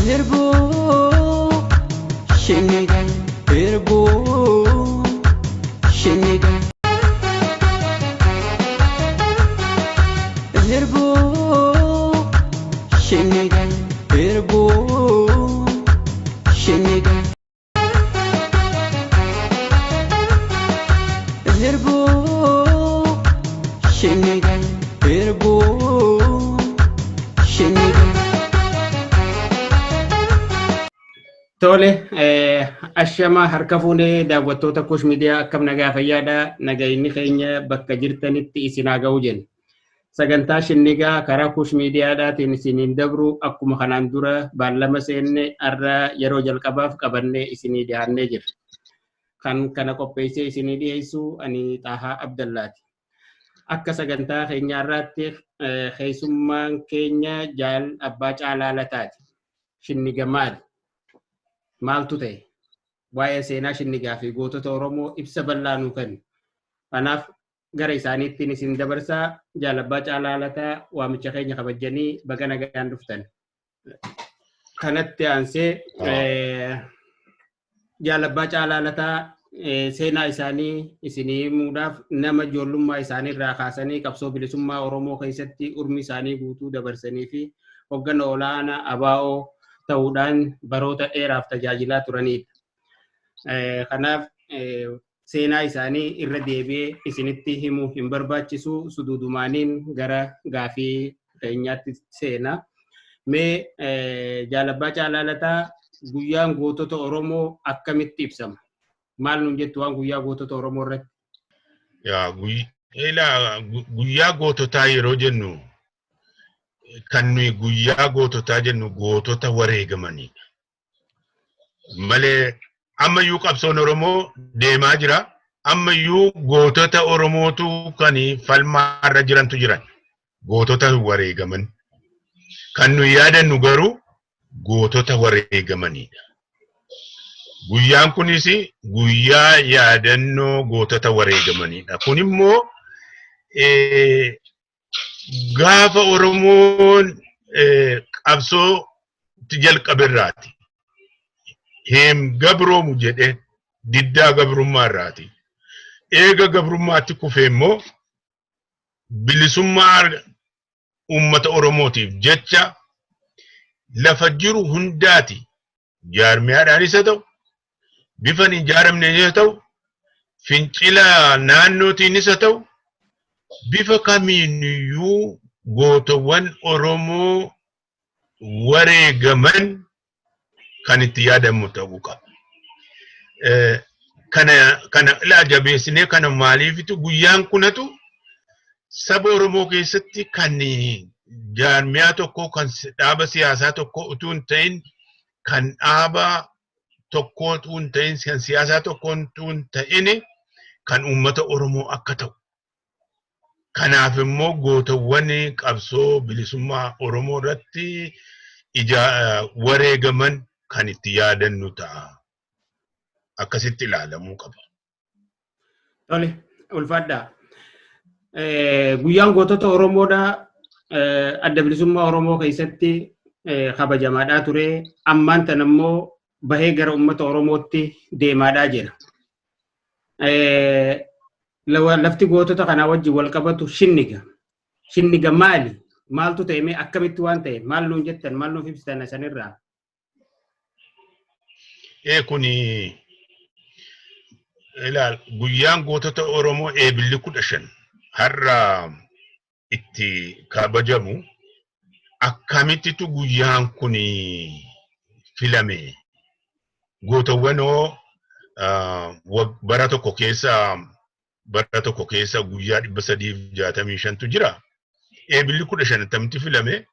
Hirbuu shinniga hirbuu shinniga. Hirbuu shinniga hirbuu shinniga. Hirbuu shinniga hirbuu shinniga. Tole, ashama harka fuunee daawwattoota Kush Miidiyaa akkam nagaa fayyaadha. Nagayinni keenya bakka jirtanitti isin haa ga'u jenna. Sagantaa shinnigaa karaa Kush Miidiyaadhaatiin isiniin dabru akkuma kanaan dura baallama seenne har'a yeroo jalqabaaf qabannee isinii dhiyaannee jirra. Kan kana qopheessee isinii dhiyeessu ani Xaahaa Abdallaati. Akka sagantaa keenyaa irraatti keessummaan keenya Jaal Abbaa Caalaa Lataati. Shinniga maali? Maaltu ta'e? Waa'ee seenaa shinnigaa fi gootota Oromoo ibsa bal'aa nuu kennu. Kanaaf gara isaaniittiin isin dabarsaa. Jaal Abbaa Caalaa Lataa waamicha keenya kabajanii baga nagaan dhuftan. Kanatti aansee Jaal Abbaa Caalaa Lataa seenaa isaanii isinii himuudhaaf nama ijoollummaa isaanii irraa kaasanii qabsoo bilisummaa Oromoo keessatti urmii isaanii guutuu dabarsanii fi hoggana olaanaa ABO ta'uudhaan baroota dheeraaf tajaajilaa turanidha. Kanaaf seenaa isaanii irra deebi'ee isinitti himuu hin barbaachisu, suduudumaaniin gara gaafii keenyaatti seena. Mee Jaal Abbaa Caalaa Lataa, guyyaan gootota Oromoo akkamitti ibsama? Maal nuun jettu waan guyyaa gootota Oromoo irratti? Yaa guyyaa goototaa yeroo jennu kan nuyi guyyaa goototaa jennu gootota wareegamanidha. Malee ammayyuu qabsoon Oromoo deemaa jira. Ammayyuu gootota Oromootu kan falmaarra jirantu jiran. Gootota wareegaman. Kan nuyi yaadannu garuu gootota wareegamanidha. Guyyaan kunis guyyaa yaadannoo gootota wareegamanidha. Kun immoo gaafa Oromoon qabsootti jalqaberraati. Heem gabroomu jedhee diddaa gabrummaa irraati. Eega gabrummaatti kufee immoo bilisummaa uummata Oromootiif jecha lafa jiru hundaati jaarmiyaadhaanis haa ta'u, bifa hin ijaaramneenis haa ta'u, fincila naannootiinis haa ta'u, bifa kamiiniyyuu gootowwan Oromoo wareegaman kan itti yaadamu ta'uu qaba. Kana ilaa jabeessinee kana maaliifitu guyyaan kunatu saba Oromoo keessatti kan jaarmiyaa tokko kan dhaaba siyaasaa tokko utuu hin ta'in kan dhaaba tokko utuu hin ta'in kan siyaasaa tokko utuu hin ta'in kan uummata Oromoo akka ta'u. Kanaaf immoo gootawwan qabsoo bilisummaa Oromoo irratti wareegaman kan itti yaadannu ta'a. Akkasitti ilaalamuu qaba. Tole, ulfaadhaa. Guyyaan gootota Oromoodhaa adda bilisummaa Oromoo keessatti kabajamaadhaa ture. Ammaan tana immoo bahee gara uummata Oromootti deemaadhaa jira. Lafti gootota kanaa wajjin wal qabatu shinniga. Shinniga maali? Maaltu ta'e mee akkamitti waan ta'e? Maal nuun jettan? Maal nuuf ibsitan sanirraa? Kuni ilaal guyyaan gootota Oromoo eebilli 15 har'a itti kabajamu akkamittitu guyyaan kun filame? Gootawwan hoo bara tokko keessa guyyaa 365tu jira. Eebilli 15 akkamitti filame?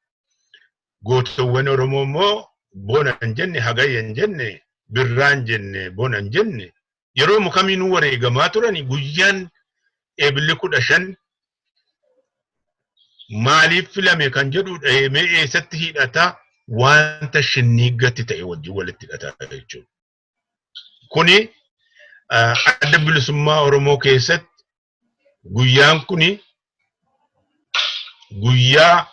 Gootawwan Oromoo immoo bona hin jenne, hagayya hin jenne, birraa hin jenne, bona hin jenne yeroo kamiinuu wareegamaa turani. Guyyaan eebilli 15 maaliif filame kan jedhu dhahemee eessatti hidhata wanta shinniiggatti ta'e wajjin walitti hidhata jechuudha. Kuni adda bilisummaa Oromoo keessatti guyyaan kuni guyyaa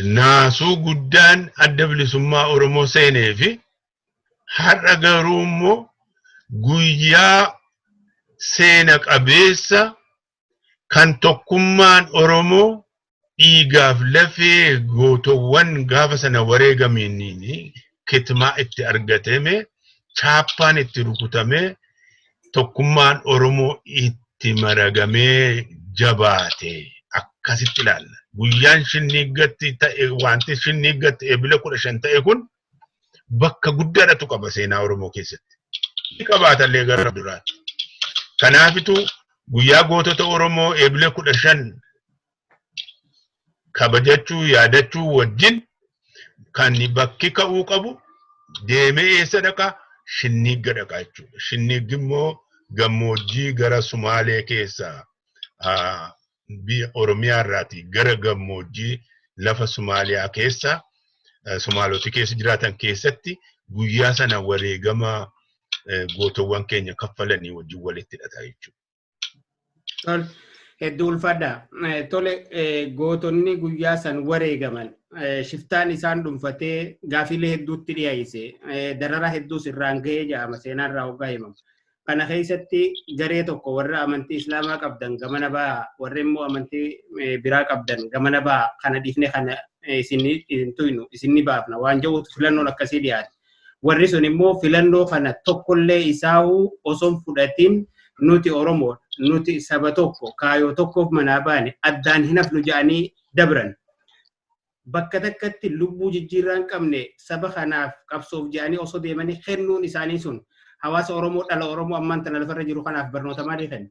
Naasuu guddaan adda bilisummaa Oromoo seenee fi har'a garuu immoo guyyaa seena qabeessa kan tokkummaan Oromoo dhiigaaf lafee gootowwan gaafa sana wareegamiin kitmaa itti argatame, chaappaan itti rukutame, tokkummaan Oromoo itti maragamee jabaate akkasitti ilaalla. Guyyaan shinniiggatti ta'e, wanti shinniiggatti Eebila 15 ta'e kun bakka guddaadhatu qaba seenaa Oromoo keessatti. Ni qabaatallee gara duraatti. Kanaafitu guyyaa gootota Oromoo Eebila 15 kabajachuu yaadachuu wajjin kan bakki ka'uu qabu deemee eessa dhaqaa? Shinniigga dhaqaa jechuudha. Shinniiggi immoo gammoojjii gara Sumaalee keessaa, biyya Oromiyaa irraati gara gammoojjii lafa Sumaaliyaa keessa Sumaalota keessa jiraatan keessatti guyyaa sana wareegama gootowwan keenya kaffalanii wajjin walitti hidhata jechuudha. Tole, hedduu ulfaadha. Tole, gootonni guyyaa san wareegaman shiftaan isaan dhuunfatee gaafilee hedduutti dhiyeesse, darara hedduus irraan gahee jedhama seenaa irraa hoggaa himamu. Kana keessatti garee tokko warra amantii Islaamaa qabdan gamana ba'a, warra immoo amantii biraa qabdan gamana ba'a, kana dhiifne kana isin hin tuynu, isin ni baafna waan jedhuutu filannoon akkasii dhiyaate. Warri sun immoo filannoo kana tokkollee isaa'uu osoo hin fudhatin nuti Oromoo, nuti saba tokko, kaayoo tokkoof manaa baane, addaan hin hafnu jedhanii dabran. Bakka takkatti lubbuu jijjiirraa hin qabne saba kanaaf qabsoof jedhanii osoo deemanii kennuun isaanii sun hawaasa Oromoo, dhala Oromoo ammaan tana lafarra jiru kanaaf barnoota maalii kenna?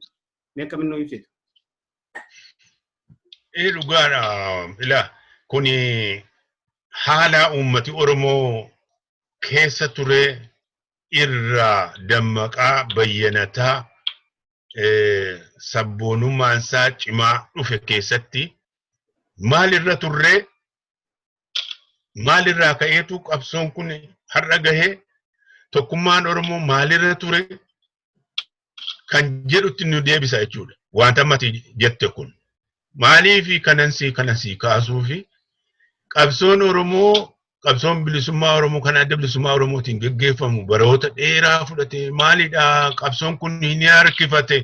Mee akkamiin nuu ibsitu? Ee, dhugaadha. Ilaa, kuni haala uummati Oromoo keessa ture irraa dammaqaa bayyanataa sabboonummaan isaa cimaa dhufe keessatti maalirra turree, maalirraa ka'eetu qabsoon kun har'a gahee, tokkummaan Oromoo maalirra ture kan jedhutti nu deebisa jechuudha. Wanta ammati jette kun. Maaliif kanan sii kaasuu fi qabsoon Oromoo, qabsoon bilisummaa Oromoo kan adda bilisummaa Oromootiin geggeeffamu baroota dheeraa fudhate, maalidha qabsoon kun ni harkifate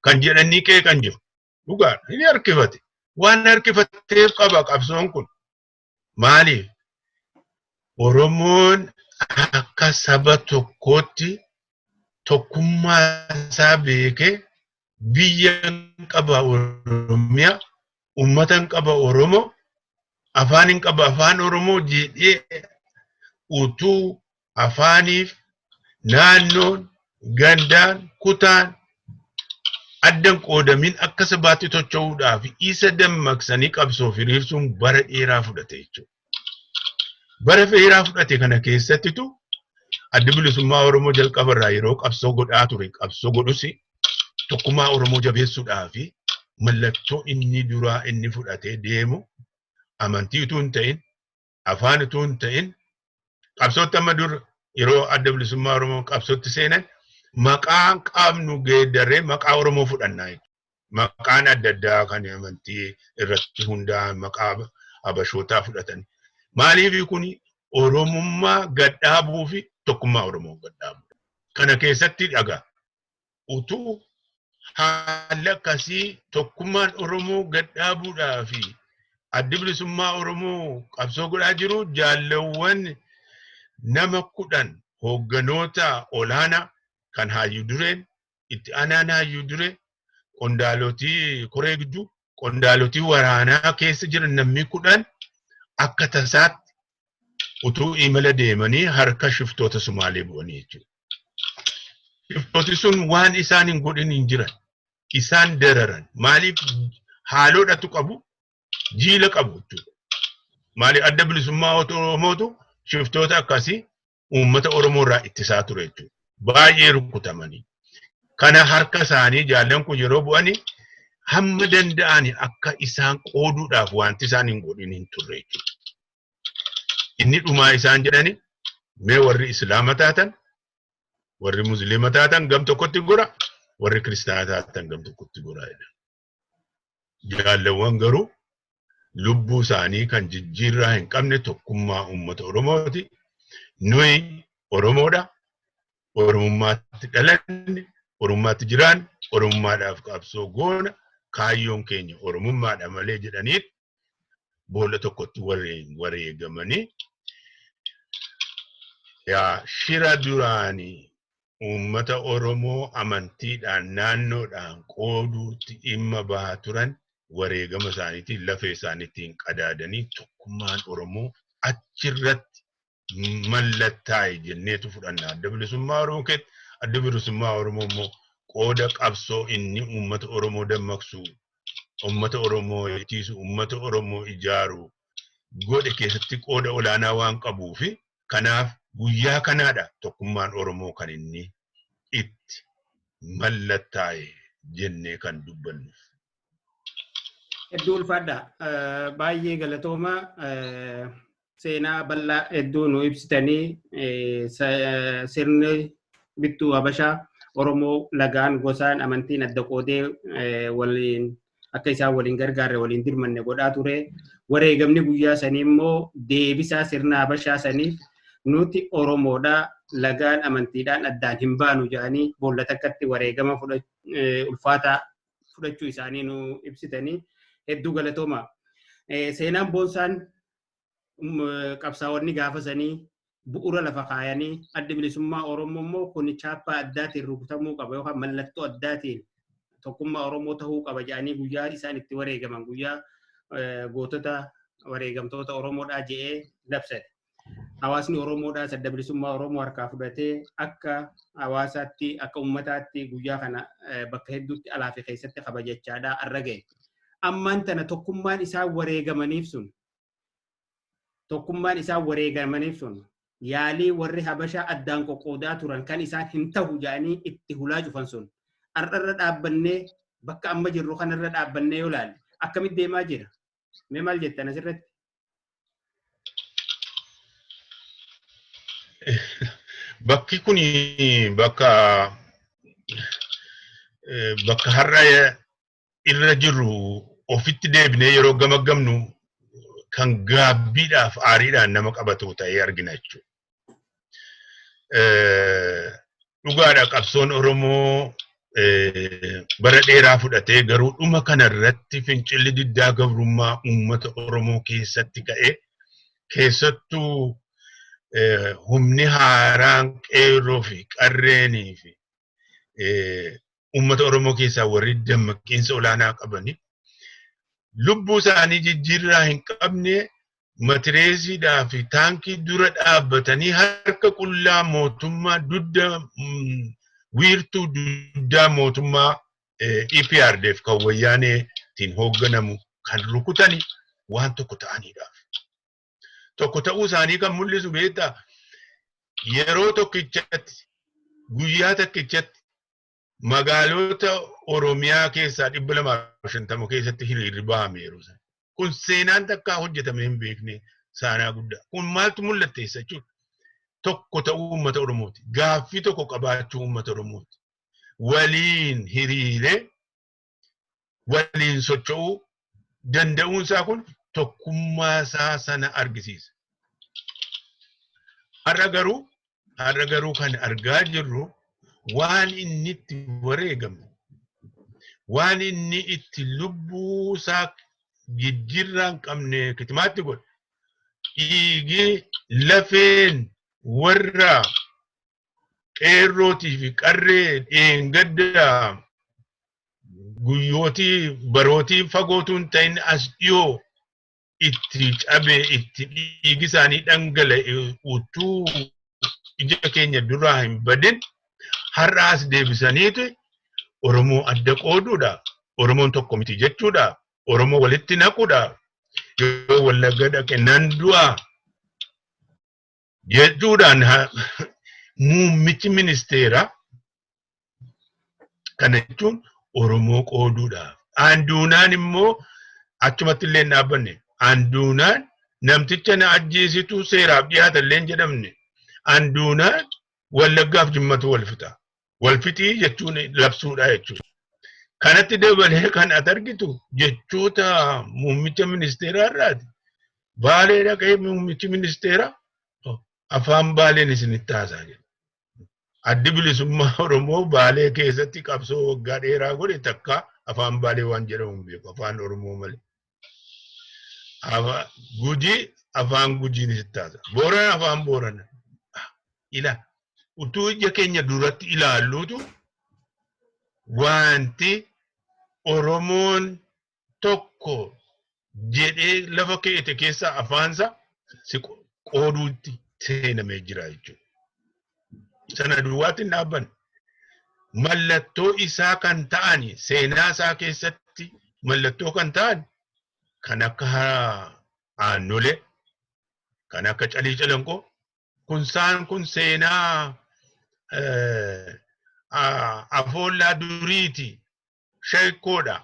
kan jedhanii qeeqan jiru. Dhugaadha, ni harkifate. Waan harkifateef qaba qabsoon kun. Maaliif? Oromoon akka saba tokkootti tokkummaa isaa beekee biyya qaba Oromiyaa, uummata qaba Oromoo, afaan hin qaba afaan Oromoo jedhee utuu afaaniif naannoon, gandaan, kutaan addan qoodamin akka sabaatti socho'uudhaaf isa dammaqsanii qabsoof hiriirsuun bara dheeraa fudhate jechuudha. Bara dheeraa fudhate kana keessattitu addi bilisummaa Oromoo jalqabarraa yeroo qabsoo godhaa ture, qabsoo godhus tokkummaa Oromoo jabeessuudhaaf mallattoo inni duraa inni fudhatee deemu amantii utuu hin ta'in, afaan utuu hin ta'in, qabsootti amma dur yeroo adda bilisummaa Oromoo qabsootti seenan maqaa qabnu geeddarree maqaa Oromoo fudhannaa jechuudha. Maqaan adda addaa kan amantii irratti hundaa'an maqaa Habashootaa fudhatan. Maaliif? Kun Oromummaa gadhaabuu fi tokkummaa Oromoo gadhaabuu. Kana keessatti dhagaa utuu haalli akkasii tokkummaan Oromoo gadhaabuudhaa fi addi bilisummaa Oromoo qabsoo godhaa jiru, jaallawwan nama 10 hoogganoota olaanaa kan hayyuu dureen, itti aanaan hayyuu duree, qondaalotii koree gidduu, qondaalotii waraanaa keessa jiran namni 10 akka tasaatti utuu imala deemanii harka shiftoota Sumaalee bu'anii jechuudha. Shiftooti sun waan isaan hin godhin hin jiran. Isaan dararan. Maaliif? Haaloodhatu qabu, jiila qabu jechuudha. Maaliif? Adda bilisummaa Oromootu shiftoota akkasii uummata Oromoo irraa ittisaa ture jechuudha. Baay'ee rukutamanii. Kana harka isaanii jaallan kun yeroo bu'anii hamma danda'an akka isaan qooduudhaaf wanti isaan hin godhin hin turre jechuudha. Inni dhumaa isaan jedhani, mee warri Islaama taatan, warri Musliima taatan gam tokkotti gora, warri Kiristaana taatan gam tokkotti gora jedhan. Jaallawwan garuu Lubbuu isaanii kan jijjiirraa hin qabne tokkummaa uummata Oromooti. Nuyi Oromoodha. Oromummaatti dhalanne, Oromummaatti jiraanne, Oromummaadhaaf qabsoo goona, kaayyoon keenya Oromummaadha malee jedhaniit boolla tokkotti wareegamanii yaa shira duraanii uummata Oromoo amantiidhaan naannoodhaan qooduutti dhimma bahaa turan wareegama isaaniitiin lafee isaaniitiin qadaadanii tokkummaan Oromoo achirratti mallattaa'e jenneetu fudhanna. Adda Bilisummaa Oromoo keessatti Adda Bilisummaa Oromoo immoo qooda qabsoo inni uummata Oromoo dammaqsu, uummata Oromoo eegsisu, uummata Oromoo ijaaru godhe keessatti qooda olaanaa waan qabuufi kanaaf guyyaa kanaadha tokkummaan Oromoo kan inni itti mallattaa'e jennee kan dubbannuuf. Hedduu ulfaadha. Baay'ee galatooma. Seenaa bal'aa hedduu nu ibsitanii sirni bittuu Habashaa Oromoo lagaan gosaan amantiin adda qoodee waliin akka isaan waliin gargaarre waliin dirmanne godhaa ture. Wareegamni guyyaa sanii immoo deebisaa sirna Habashaa saniif nuti Oromoodha lagaan amantiidhaan addaan hin baanu jedhanii boolla takkatti wareegama ulfaataa fudhachuu isaanii nu ibsitanii hedduu galatooma. Seenaan boonsaan qabsaa'onni gaafa sanii bu'uura lafa kaayanii Addi Bilisummaa Oromoo immoo kun chaappaa addaatiin rukutamuu qaba yookaan mallattoo addaatiin tokkummaa Oromoo ta'uu qaba jedhanii guyyaa isaan itti wareegaman guyyaa gootota wareegamtoota Oromoodhaa jedhee labsate. Hawaasni Oromoodhaas Adda Bilisummaa Oromoo harkaa fudhatee akka hawaasaatti akka uummataatti guyyaa kana bakka hedduutti alaa fi keessatti kabajachaadhaa arra ga'e. Ammaan tana tokkummaan isaan wareegamaniif sun tokkummaan isaan wareegamaniif sun yaalii warri Habashaa addaan qoqqoodaa turan kan isaan hin tahu jedhanii itti hulaa cufan sun har'arra dhaabbannee bakka amma jirru kanarra dhaabbannee yoo ilaalle akkamitti deemaa jira? Mee maal jettan asirratti? Bakki kun bakka har'a irra jirru ofitti deebinee yeroo gamaggamnu kan gaabbiidhaaf aariidhaan nama qabatu ta'ee argina jechuudha. Dhugaadha qabsoon Oromoo bara dheeraa fudhatee garuu dhuma kanarratti fincilli diddaa gabrummaa uummata Oromoo keessatti ka'ee keessattuu humni haaraan qeerroo fi qarreenii fi uummata Oromoo keessaa warri dammaqiinsa olaanaa qabanii lubbuu isaanii jijjiirraa hin qabne matireesiidhaa fi taankii dura dhaabbatanii harka qullaa mootummaa dudda wiirtuu duddaa mootummaa EPRDF kan wayyaaneetiin hoogganamu kan rukutanii waan tokko ta'aniidhaaf. Tokko ta'uu isaanii kan mul'isu beektaa yeroo tokkichatti guyyaa tokkichatti magaalota Oromiyaa keessaa 250 keessatti hiriirri bahame yeroo sana. Kun seenaan takkaa hojjetamee hin beekne saanaa guddaa. Kun maaltu mul'atteessa jechuudha. Tokko ta'uu uummata Oromooti. Gaaffii tokko qabaachuu uummata Oromooti. Waliin hiriiree waliin socho'uu danda'uun isaa kun tokkummaa isaa sana argisiisa. Har'a garuu kan argaa jirru waan inni itti wareegame, waan inni itti lubbuu isaa jijjiirraa hin qabne kitimaatti godhe, dhiigii lafeen warra qeerrootii fi qarree dheengadda guyyootii barootii fagootuu hin ta'in as dhiyoo itti cabee itti dhiigi isaanii dhangala'e utuu ija keenya duraa hin badin har'a as deebisaniitu Oromoo adda qooduudha. Oromoon tokko miti jechuudha. Oromoo walitti naquudha. Yoo Wallagga dhaqe nan du'a jechuudhaan muummichi ministeera kana jechuun Oromoo qooduudha. Anduunaan immoo achumatti illee hin dhaabbanne. Anduunaan namticha na ajjeesitu seeraaf dhiyaata illee hin jedhamne. Anduunaan Wallaggaaf Jimmatu wal fixa. Wal fixii jechuun labsuudha jechuudha. Kanatti dabalee kan ati argitu jechoota muummicha ministeeraa irraati. Baalee dhaqee muummichi ministeeraa afaan Baaleen isinitti haasaa jira. Addi bilisummaa Oromoo Baalee keessatti qabsoo waggaa dheeraa godhe takka afaan Baalee waan jedhamu hin beeku, afaan Oromoo malee. Gujii afaan Gujiin isitti haasaa. Boorana afaan Boorana. Ila utuu ija keenya duratti ilaalluutu wanti Oromoon tokko jedhee lafa keete keessaa afaansa si qooduutti seenamee jira jechuudha. Sana duwwaatti hin dhaabbanne. Mallattoo isaa kan ta'an, seenaa isaa keessatti mallattoo kan ta'an kan akka Aannolee, kan akka Calii Calanqoo, kun saan kun seenaa afoollaa duriiti, sheekkoodha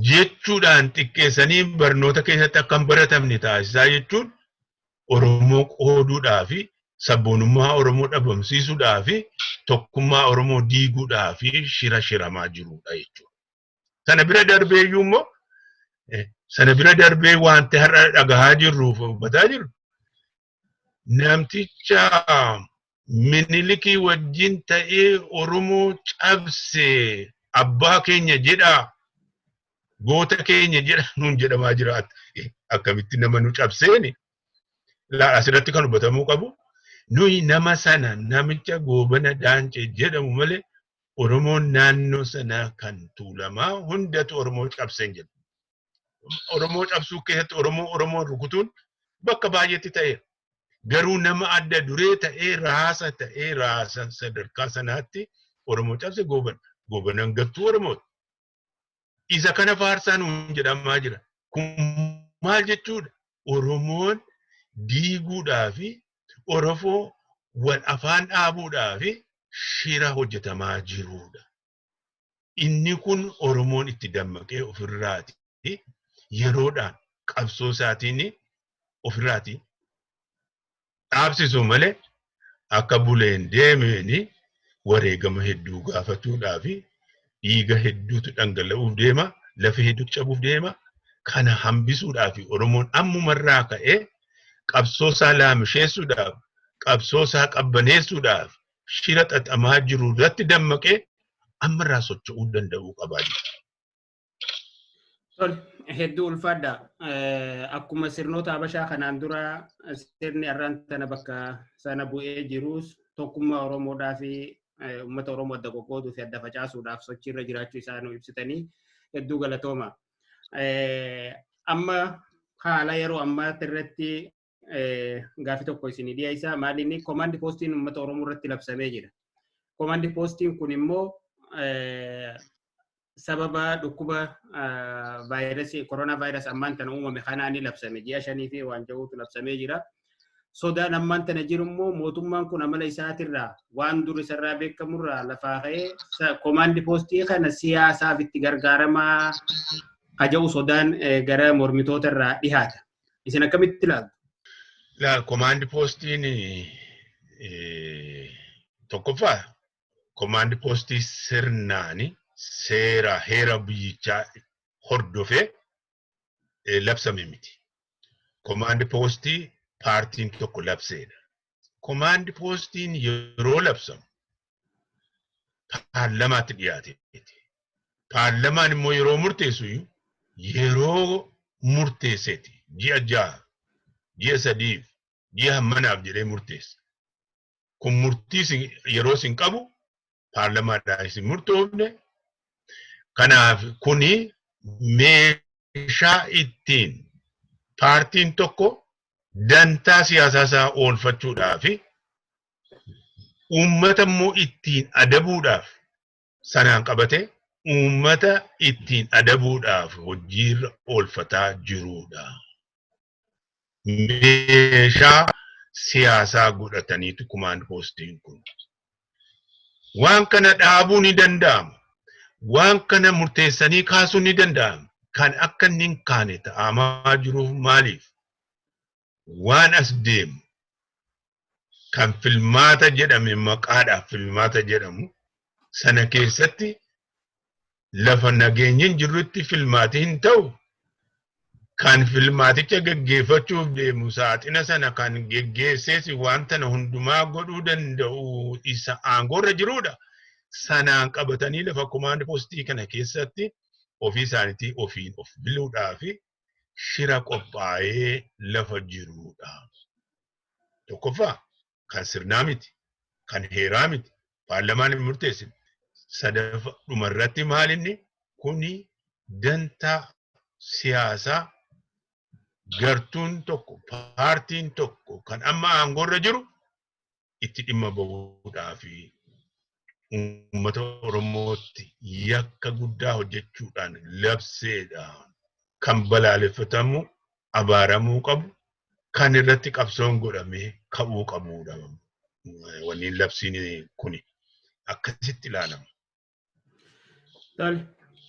jechuudhaan xiqqeessanii barnoota keessatti akka hin baratamne taasisaa jechuun Oromoo qooduudhaa fi sabboonummaa Oromoo dhabamsiisuudhaa fi tokkummaa Oromoo diiguudhaa fi shira shiramaa jirudha jechuudha. Sana bira darbee iyyuu immoo, sana bira darbee wanti har'a dhagahaa jirruuf hubataa jirru, namticha Minilikii wajjin ta'ee Oromoo cabse abbaa keenya jedhaa, goota keenya jedha nuun jedhamaa jira. Akkamitti nama nu cabseeni? Asirratti kan hubatamuu qabu, nuyi nama sana, namicha Goobana Daancee jedhamu malee, Oromoon naannoo sanaa kan Tuulamaa hundatu Oromoo cabseen jedhu. Oromoo cabsuu keessatti Oromoo Oromoon rukutuun bakka baay'eetti ta'eera. Garuu nama adda duree ta'ee raasa ta'ee raasa sadarkaa sanaatti Oromoo cabse Goobana. Goobanaan gattuu Oromooti. Isa kana faarsaa nuun jedhamaa jira. Kun maal jechuudha? Oromoon diiguudhaa fi Oromoo wal afaan dhaabuudhaa fi shira hojjetamaa jirudha. Inni kun Oromoon itti dammaqee ofirraati yeroodhaan qabsoo isaatiin ofirraati dhaabsisu malee akka buleen deemeeni wareegama hedduu gaafachuudhaa fi dhiiga hedduutu dhangala'uuf deema, lafa hedduutu cabuuf deema. Kana hambisuudhaa fi Oromoon ammumarraa ka'ee qabsoo isaa laamisheessuudhaaf, qabsoo isaa qabbaneessuudhaaf shira xaxamaa jiru irratti dammaqee ammarraa socho'uu danda'uu qabaa jechuudha. Tole, hedduu ulfaadha. Akkuma sirnoota Habashaa kanaan dura, sirni har'aan tana bakka sana bu'ee jirus tokkummaa Oromoodhaa fi uummata Oromoo adda qoqqooduu fi adda facaasuudhaaf sochiirra jiraachuu isaa nu ibsitanii hedduu galatooma. Amma haala yeroo ammaatti irratti gaaffii tokko isinii dhiyeessa. Maali inni? Komaandi poostiin uummata Oromoo irratti labsamee jira. Komaandi poostiin kun immoo sababa dhukkuba vaayirasii koronaa vaayirasii ammaan tana uumame kanaan ni labsame. Ji'a 5 fi waan jiruutu labsamee jira. Sodaan ammaan tana jiru immoo mootummaan kun amala isaatirraa, waan dur isarraa beekamurraa lafaa ka'ee komaandi poostii kana siyaasaaf itti gargaaramaa haja'u sodaan gara mormitoota irraa dhihaata. Isin akkamitti ilaaltu? Laal, komaandi poostiin tokkoffaa komaandi poostii sirnaani seera heera biyyichaa hordofee labsame miti. Komaandi poostii paartiin tokko labseedha. Komaandi poostiin yeroo labsamu paarlamaatti dhiyaateeti. Paarlamaan immoo yeroo murteessu yeroo murteesseeti. Ji'a 6, ji'a 3f, ji'a hammanaaf jedhee murteessa. Kun murtii yeroo isin qabu paarlamaadhaan isin murtoofne. Kanaaf kuni meeshaa ittiin paartiin tokko dantaa siyaasaa isaa oolfachuudhaa fi uummata immoo ittiin adabuudhaaf sanaan qabatee uummata ittiin adabuudhaaf hojiirra oolfataa jirudha. Meeshaa siyaasaa godhataniitu komaand poostiin kun. Waan kana dhaabuu ni danda'ama. Waan kana murteessanii kaasuun ni danda'ama. Kan akka inni hin kaane ta'amaa jiruuf maaliif? Waan as deemu kan filmaata jedhame, maqaadhaaf filmaata jedhamu sana keessatti Lafa nageenyi hin jirrutti filmaati hin ta'u. Kan filmaaticha geggeeffachuuf deemu saaxina sana kan geggeessees waan tana hundumaa godhuu danda'u isa aangoorra jirudha. Sanaan qabatanii lafa komaand poostii kana keessatti ofii isaaniitii ofiin of biluudhaa fi shira qophaa'ee lafa jirudha. Tokkoffaa kan sirnaa miti, kan heeraa miti, paarlamaan hin murteessine. Sadaffaa dhumarratti maal inni kuni dantaa siyaasaa gartuun tokko, paartiin tokko kan amma aangoorra jiru itti dhimma bahuudhaa fi uummata Oromootti yakka guddaa hojjechuudhaan labseedha. Kan balaaleffatamu, abaaramuu qabu, kan irratti qabsoon godhamee ka'uu qabudha. Wanni labsiin kuni akkasitti ilaalama. Tole,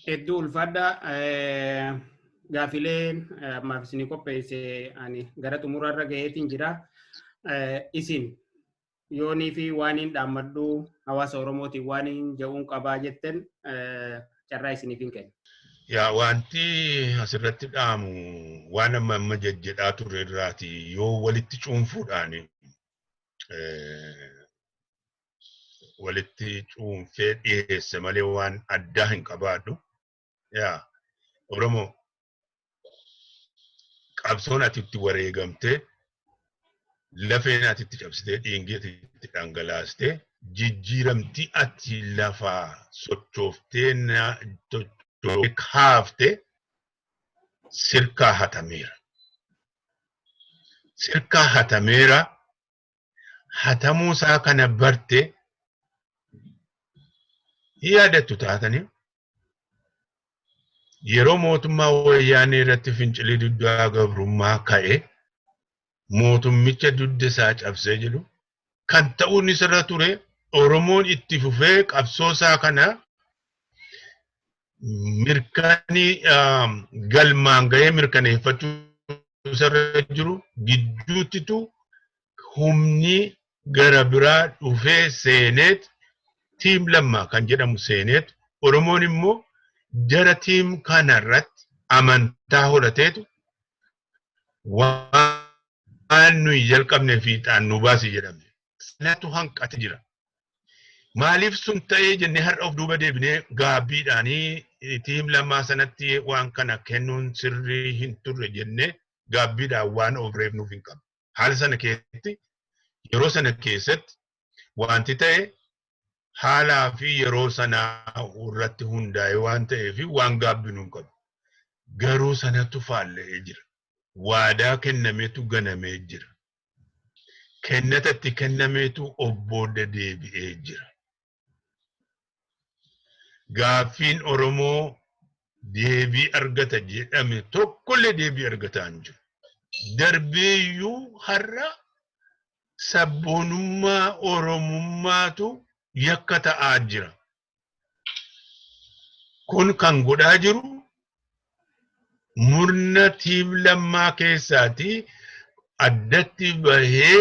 hedduu ulfaadha. Gaafileen ammaaf isinii qopheesse ani gara xumurarra gaheetiin jira. Isin yoonii fi waan hin dhaammadhu hawaasa Oromootiin waan hin ja'uun qabaa jettan carraa isiniif hin kenna. Yaa wanti asirratti dhaamu waan amma amma jejjedhaa turre irraati yoo walitti cuunfuudhaan walitti cuunfee dhiyeesse malee waan addaa hin qabaadhu. Yaa Oromoo qabsoon ati itti wareegamtee lafeen ati itti cabsitee dhiingee itti dhangalaastee jijjiiramtii ati lafaa sochooftee kaaftee sirkaa hatameera. Sirkaa hatameera. Hatamuu isaa kana barte hin yaadattu taatanii yeroo mootummaa wayyaanee irratti fincilii duddaa gabrummaa ka'e mootummicha dugda isaa cabsee jedhu kan ta'uun isarra ture Oromoon itti fufee qabsoo isaa kana mirkanii galmaan ga'ee mirkaneeffachuu isarra jiru gidduuttitu humni gara biraa dhufee seeneet tiim lammaa kan jedhamu seeneet Oromoon immoo jara tiim kanarratti amantaa horateetu waan nuyi jalqabne fiixaan nu baasi jedhame. Sanatu hanqate jira. Maaliif sun ta'ee jennee har'a of duuba deebinee gaabbiidhaanii tiim lammaa sanatti waan kana kennuun sirrii hin turre jennee gaabbiidhaan waan of reebnuuf hin qabnu. Haala sana keessatti yeroo sana keessatti wanti ta'e haalaa fi yeroo sanaa irratti hundaa'e waan ta'eef waan gaabbinuu hin qabu. Garuu sanatu faalla'ee jira. Waadaa kennameetu ganamee jira. Kennatatti kennameetu obbooda deebi'ee jira. Gaaffiin Oromoo deebii argata jedhame tokkollee deebii argataa hin jiru. Darbeeyyuu har'a sabboonummaa Oromummaatu yakka ta'aa jira. Kun kan godhaa jiru murna tiim lammaa keessaati addatti bahee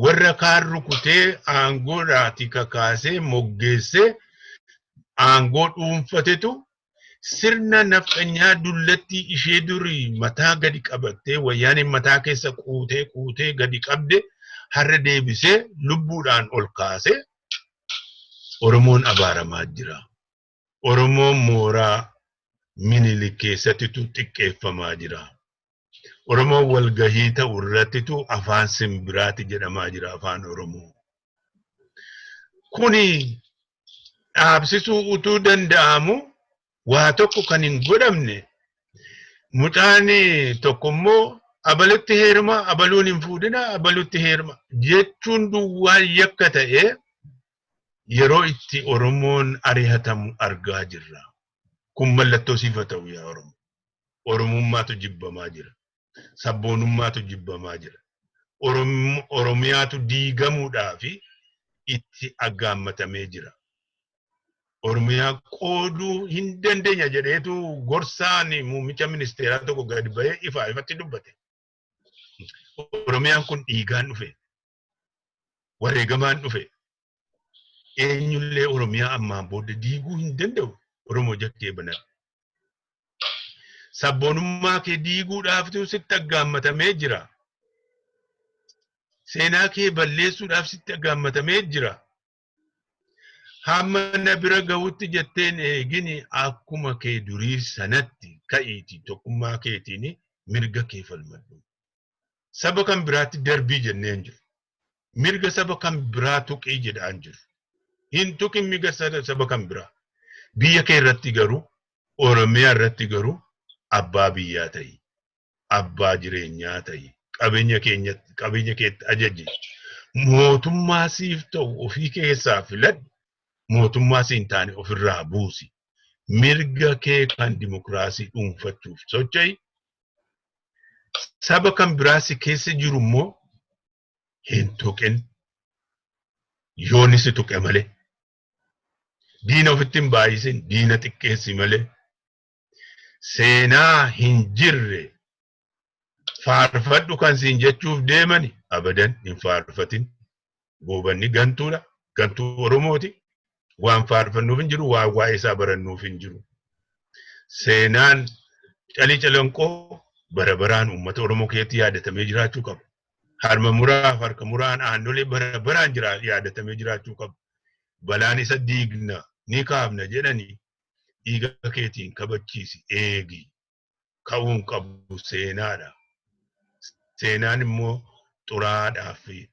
warra kaan rukutee aangoodhaati kakaasee moggeessee aangoo dhuunfatetu sirna nafxanyaa dullattii ishee durii mataa gadi qabattee wayyaaneen mataa keessa quutee quutee gadi qabde har'a deebisee lubbuudhaan ol kaasee Oromoon abaaramaa jira. Oromoon mooraa Minilik keessattitu xiqqeeffamaa jira. Oromoon walgahii ta'u irrattitu afaan simbiraati jedhamaa jira afaan Oromoo. Kuni dhaabsisuu utuu danda'amu waa tokko kan hin godhamne mucaan tokko immoo abalutti heeruma abaluun hin fuudhina abalutti heeruma jechuun duwwaan yakka ta'ee yeroo itti Oromoon ari'atamu argaa jirra. Kun mallattoo siifa ta'u yaa Oromoo. Oromummaatu jibbamaa jira. Sabboonummaatu jibbamaa jira. Oromiyaatu diigamuudhaaf itti aggaammatamee jira. Oromiyaa qooduu hin dandeenya jedheetu gorsaan muummicha ministeeraa tokko gadi bahee ifaa ifatti dubbate. Oromiyaan kun dhiigaan dhufe. Wareegamaan dhufe. Eenyullee Oromiyaa ammaan booda diiguu hin danda'u. Oromoo ija kee banadhu. Sabboonummaa kee diiguudhaaftu sitti aggaammatamee jira. Seenaa kee balleessuudhaaf sitti aggaammatamee jira. Hamma na bira gahutti jetteen eegini akkuma kee durii sanatti ka'iiti tokkummaa keetiin mirga kee falmadhu. Saba kan biraatti darbii jennee hin jiru. Mirga saba kan biraa tuqii jedhaan jiru. Hin tuqin mirga saba kan biraa. Biyya kee irratti garuu, Oromiyaa irratti garuu abbaa biyyaa ta'i. Abbaa jireenyaa ta'i. Qabeenya keenyatti, qabeenya keetti ajaji. Mootummaa siif ta'u ofii keessaa filadhu. Mootummaa siin taane ofirraa buusi. Mirga kee kan dimokiraasii dhuunfachuuf socho'i. Saba kan biraa si keessa jiru immoo hin tuqin. Yooni si tuqe malee. Diina ofitti hin baay'isin, diina xiqqeessi malee. Seenaa hin jirre faarfadhu kan siin jechuuf deemani abadan hin faarfatin. Goobanni gantuudha. Gantuu Oromooti. Waan faarfannuuf hin jiru, waan waa'ee isaa barannuuf hin jiru. Seenaan Calii Calanqoo bara baraan uummata Oromoo keessatti yaadatamee jiraachuu qaba. Harma muraaf harka muraan Aannolee bara baraan yaadatamee jiraachuu qaba. Balaan isa diigna ni kaafna jedhanii dhiiga keetiin kabachiisi eegi. Ka'uun qabu seenaadha. Seenaan immoo xuraadhaa fi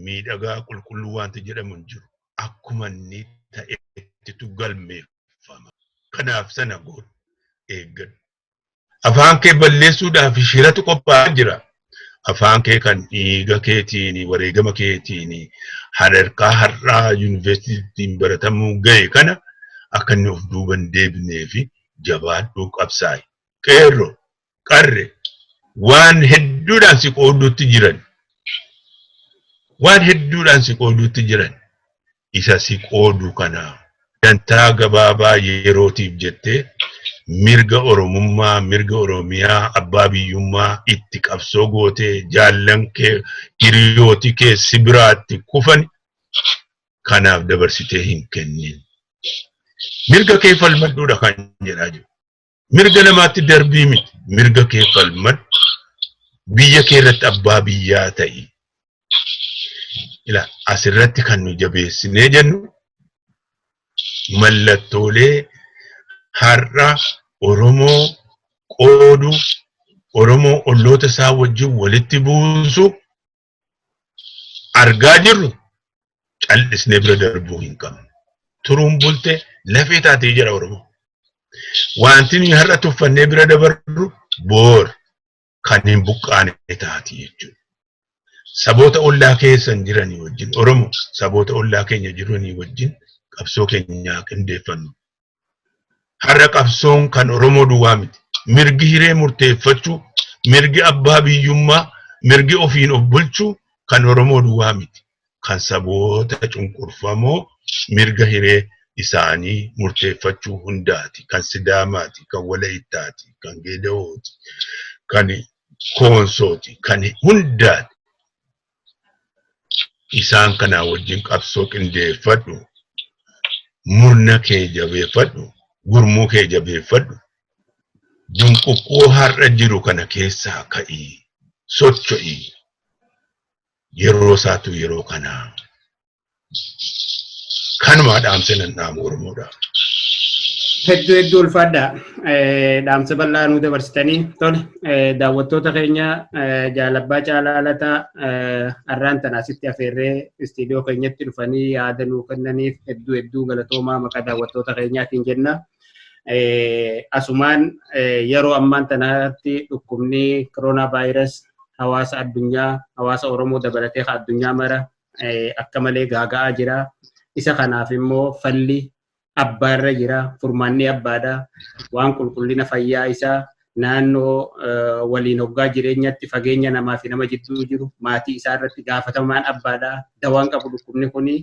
miidhagaa qulqulluu wanti jedhamu hin jiru. Akkuma inni ta'ettitu galmeeffama. Kanaaf sana godhu eeggadhu. Afaan kee balleessuudhaaf shiratu qophaa'aa jira. Afaan kee kan dhiiga keetiin wareegama keetiin hararkaa har'aa yuunivarsiitiin baratamuu gahe kana akka inni of duuba hin deebinee fi jabaadhuu qabsaa'i. Qeerroo, qarre, waan hedduudhaan si qooduutti jiran. Waan hedduudhaan si qooduutti jiran. Isa si qoodu kana dantaa gabaabaa yerootiif jettee mirga Oromummaa, mirga Oromiyaa, abbaa biyyummaa itti qabsoo gootee jaallan kee, hiriyooti kee si biraatti kufan kanaaf dabarsitee hin kennin. Mirga kee falmadhuudha kan jedhaa jiru. Mirga namaatti darbii miti. Mirga kee falmadhu. Biyya kee irratti abbaa biyyaa ta'i. Ila asirratti kan nu jabeessinee jennu mallattoolee har'a Oromoo qoodu, Oromoo olloota isaa wajjin walitti buusu argaa jirru cal'isnee bira darbuu hin qabnu. Turuun bulte lafee taatee jira Oromoo. Wanti nuyi har'a tuffannee bira dabarru boor kan hin buqqaane taati jechuudha. Saboota ollaa keessan jiranii wajjin Oromoo saboota ollaa keenya jiranii wajjin qabsoo keenyaa qindeeffannu. Har'a qabsoon kan Oromoo duwwaa miti. Mirgi hiree murteeffachuu, mirgi abbaa biyyummaa, mirgi ofiin of bulchuu kan Oromoo duwwaa miti. Kan saboota cunqurfamoo mirga hiree isaanii murteeffachuu hundaati. Kan Sidaamaati, kan Walayittaati, kan Geedawooti, kan Koonsooti, kan hundaati. Isaan kanaa wajjin qabsoo qindeeffadhu. Murna kee jabeeffadhu. Gurmuu kee jabeeffadhu. Dunquqquu har'a jiru kana keessaa ka'ii. Socho'ii. Yeroo isaatu yeroo kanaa. Kanumaa dhaamsa nan dhaamu Oromoodhaaf. Hedduu hedduu ulfaadha. Dhaamsa bal'aa nuu dabarsitanii tole daawwattoota keenya jaalabbaa Caalaa Lataa har'aan tana asitti afeerree istiidiyoo keenyatti dhufanii yaada nuu kennaniif hedduu hedduu galatoomaa maqaa daawwattoota keenyaatiin jenna. Asumaan yeroo ammaan tanaatti dhukkubni koronaa vaayirasi hawaasa addunyaa hawaasa Oromoo dabalatee addunyaa mara akka malee gaaga'aa jira. Isa kanaaf immoo falli abbaarra jira. Furmaanni abbaadha. Waan qulqullina fayyaa isaa naannoo waliin hoggaa jireenyatti fageenya namaa fi nama jidduu jiru maatii isaa irratti gaafatamaan abbaadha. Dawaan qabu dhukkubni kuni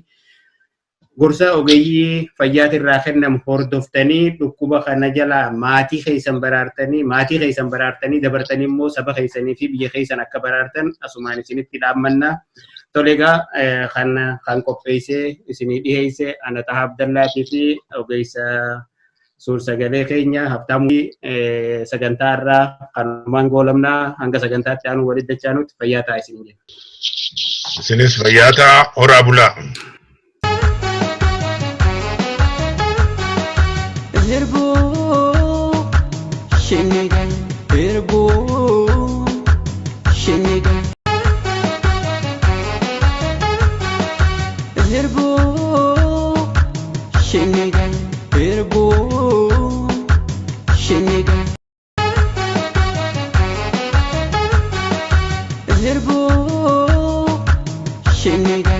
gorsa ogeeyyii fayyaatirraa kennamu hordoftanii dhukkuba kana jalaa maatii keessan baraartanii maatii keessan baraartanii dabartanii immoo saba keessanii fi biyya keessan akka baraartan asumaan isinitti dhaammanna. Tole egaa kan qopheessee isinii dhiyeesse ana Xahaa Abdallaatii fi ogeessa Suur-sagalee keenya Habtaamuu sagantaa irraa kanumaan goolabnaa hanga sagantaatti aanu walitti dachaanutti fayyaa ta'a isin jenna. Isinis fayyaa ta'a, horaa bulaa. Hirbuu shinniga hirbuu shinniga hirbuu shinniga hirbuu shinniga hirbuu shinniga.